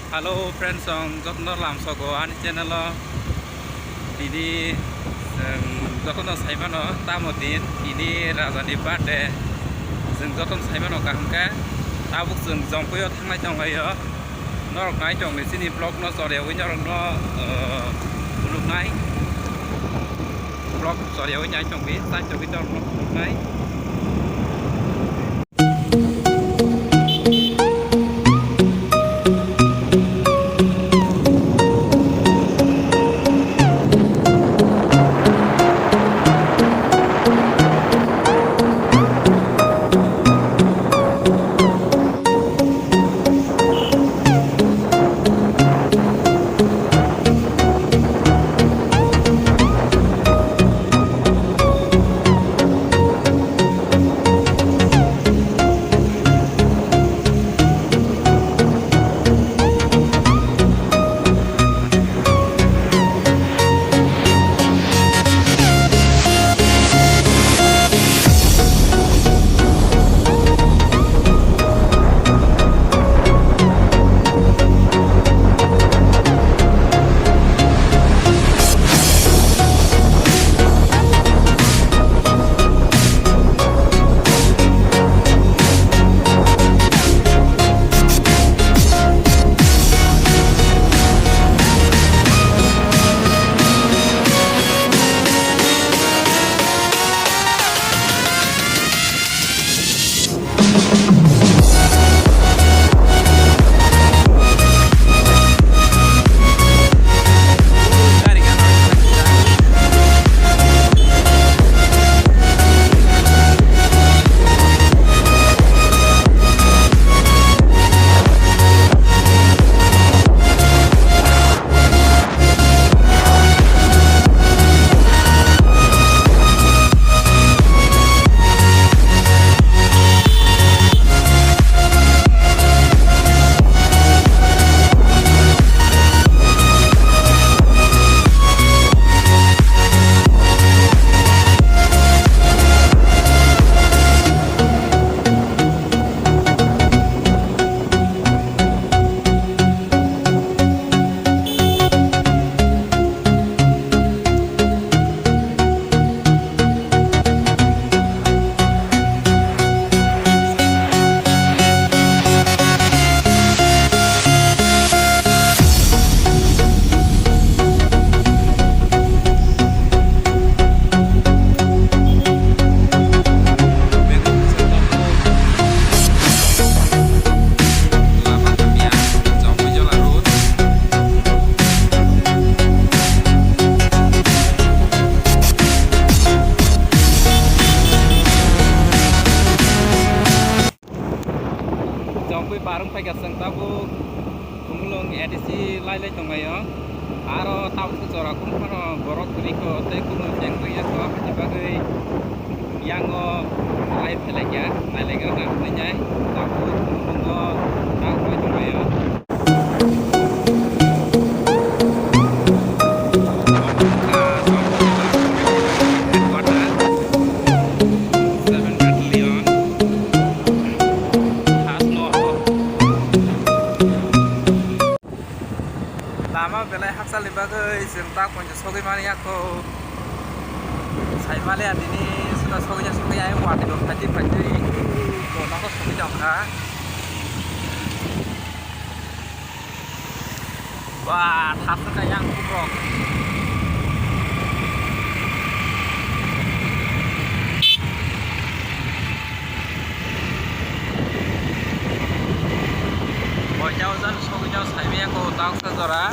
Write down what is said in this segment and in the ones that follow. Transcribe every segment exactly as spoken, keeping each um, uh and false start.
Hello friends, chwng jotono lamsogo ani channel o. Tini chwng jotono saimano tamo din, tini Raja ni birthday. Chwng jotono saimano kaham khe. Tabuk chwng Jompuio thanglai tonglaio. Norok nai tongdi chini vlog no choriyawi norokno, uh, phunuknai. Vlog choriyawi nai tongdi, chai tongdi norokno phunuknai. Jongpui barwng phaikha chwng tabuk Khumulwng A D C lailai tonglaio. Aro tabuk khe jora kunu phano borok kwrwi kho tei kunu cheng rwya kho, aboni bagwi yango lai phelaikha, nailaigra nang hwnwi nai tabuk Khumulwngo tabuk tonglaio. Lama belai hachal ni bagwi chwng tak poito sogwi mani ya kho. Sai mali ya tini suna sogwi ya sogwi ya watwi rok phaitwi phaitwi. Kona kho sogwi tong kha. Wah, thaswk kha yang kuprok. Boyao jan sogwi jao saimaya ko taksa jora.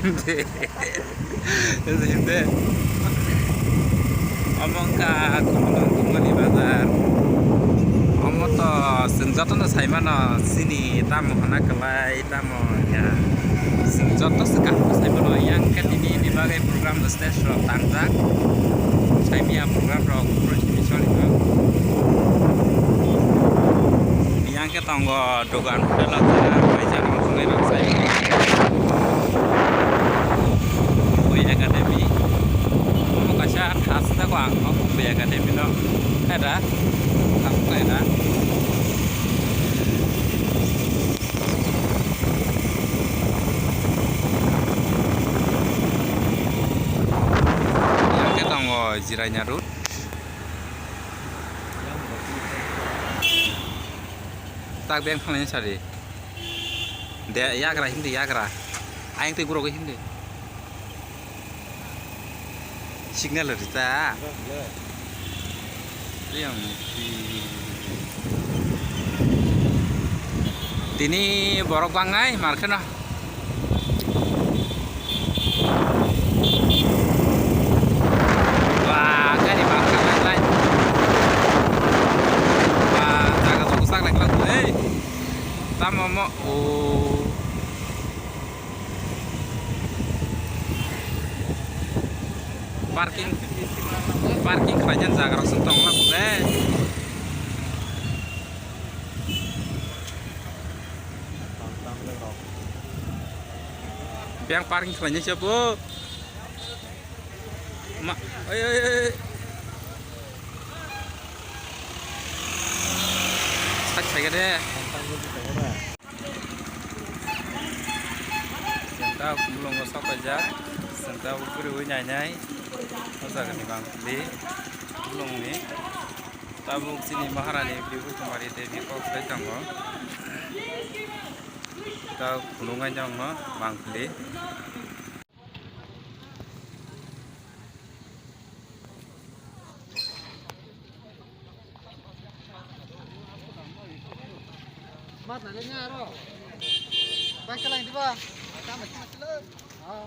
Hindi. Hindi. Omo wngkha Kumuli, Kumuli bazar. Omo to chwng jotono sai mano, chini tamo hwnna kwlai, tamo ya. Chwng joto se kaham sai mano, yang khe tini ni bagwi program stage rok tangjak. Sai mia program rok, program simi choli ma. Yang khe tongo. Dogan hotel o thangna bai jagao thangwi rok sai. Bui Academy. Omo kaisa khas tei ko ang o Bui Academy no. Khaida. Khas khaida. Yang khe tongo Jirania Road. Tak beng phalnai sari. De yagra hindi yagra. Ayang tei gurogwi hindi. Signal rita. Yang tini borok bangnai markheno. Ba, gari baksa lai lai. Ba, jaga tong sak lai klang, eh. Tamo mo, oh. Parking, parking khlaina jaga rok se tong la kule. Yang parking khlaina siya bo. Ma, oi, oi, oi. Sak sai de. Senta mulungo sok paijak. Senta upuri ui nai nai. O jaga ni bang di. Mulung ni. Tabuk chini Maharani Bihu Kumari Devi kok sai tongo. Ta khulungai jang no bangkli. Mat na le nya ro. Bang kelang di ba. Tama sila sila. Ah.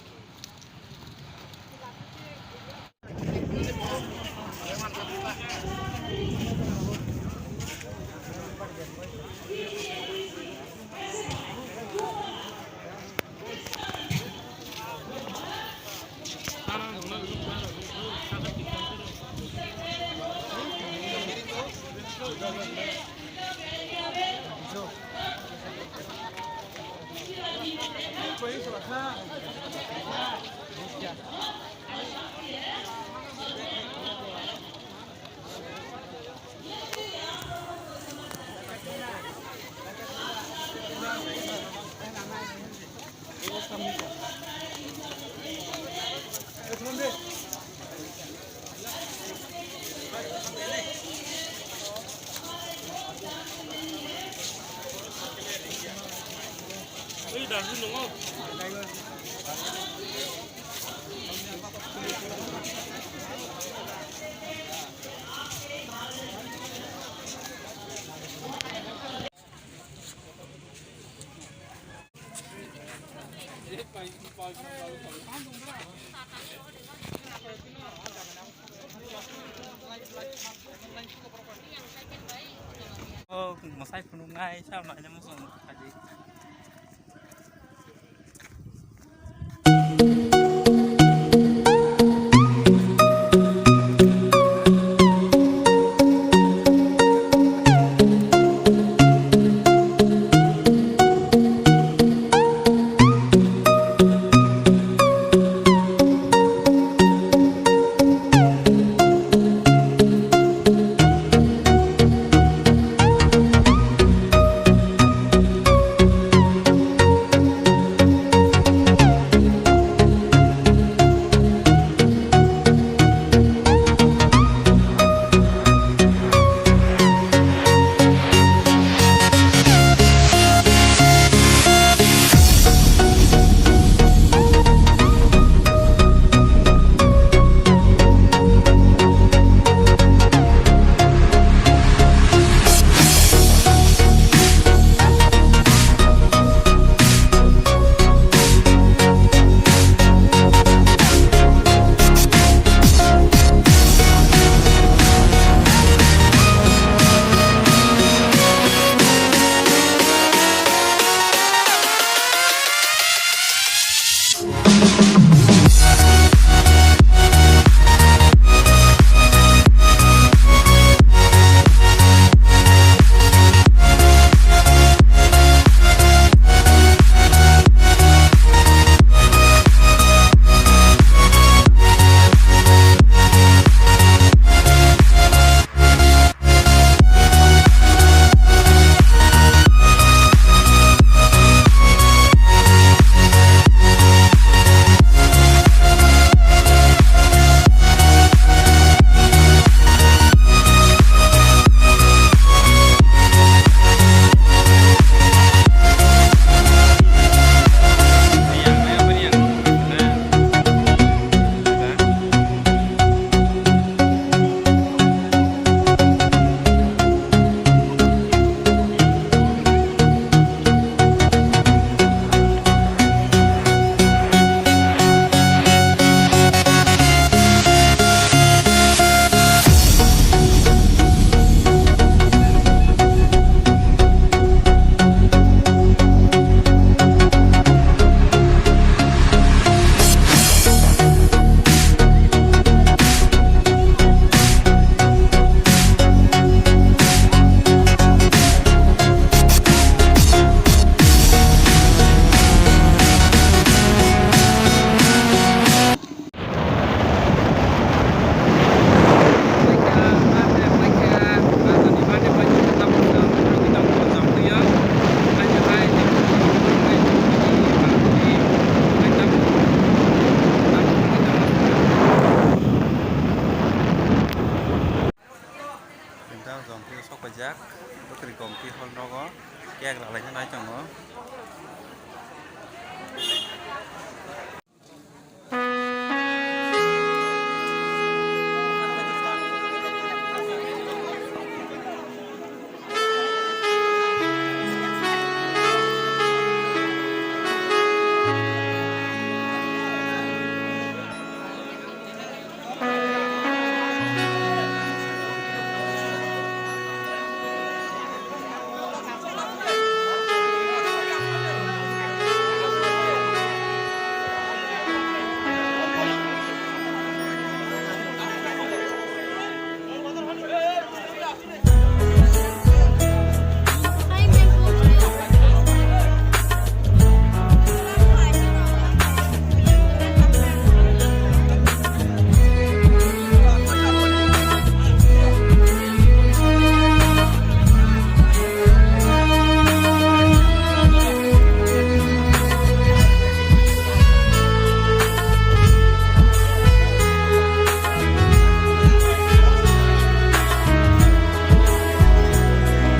Oh, masai phunuknai, sa mai na muchung khaji.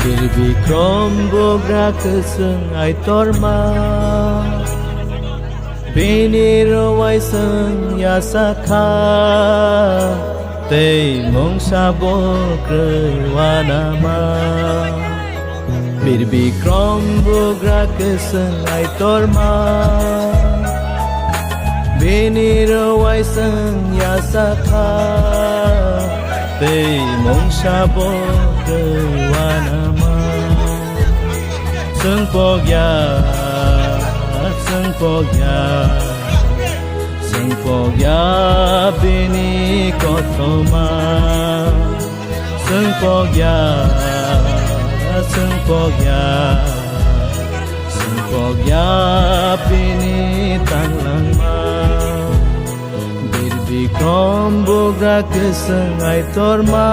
Bir Bikrom bugra kwchwng Aitorma, bini rwai chwng yasa kha, tei mungsa bo kwrwi uanama. Bir Bikrom bugra kwchwng Aitorma, bini rwai chwng yasa kha, tei mungsa bo kwrwi uanama. Chwng pokya, chwng pokya, chwng pokya bini kothoma. Chwng pokya, chwng pokya, chwng pokya bini tanglangma. Bir Bikrom bugra kwchwng Aitorma.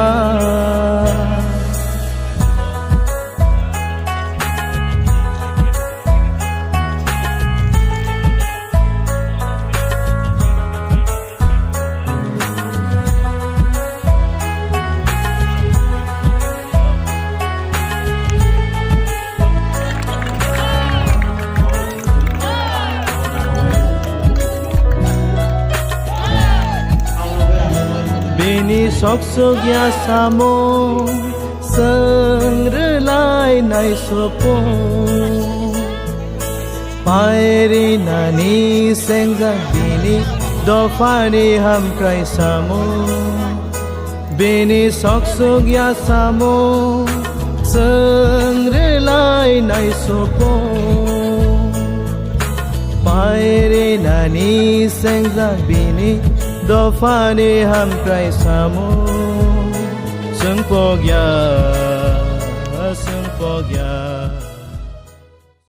Bini sok suk ya samung, chwng rwlai nai supung. Pairi nani sengjak bini dophani hamkrai samung. Bini sok suk ya samung, chwng rwlai nai supung. Pairi nani sengjak bini dophani hamkrai samung. Chwng pokya, chwng pokya.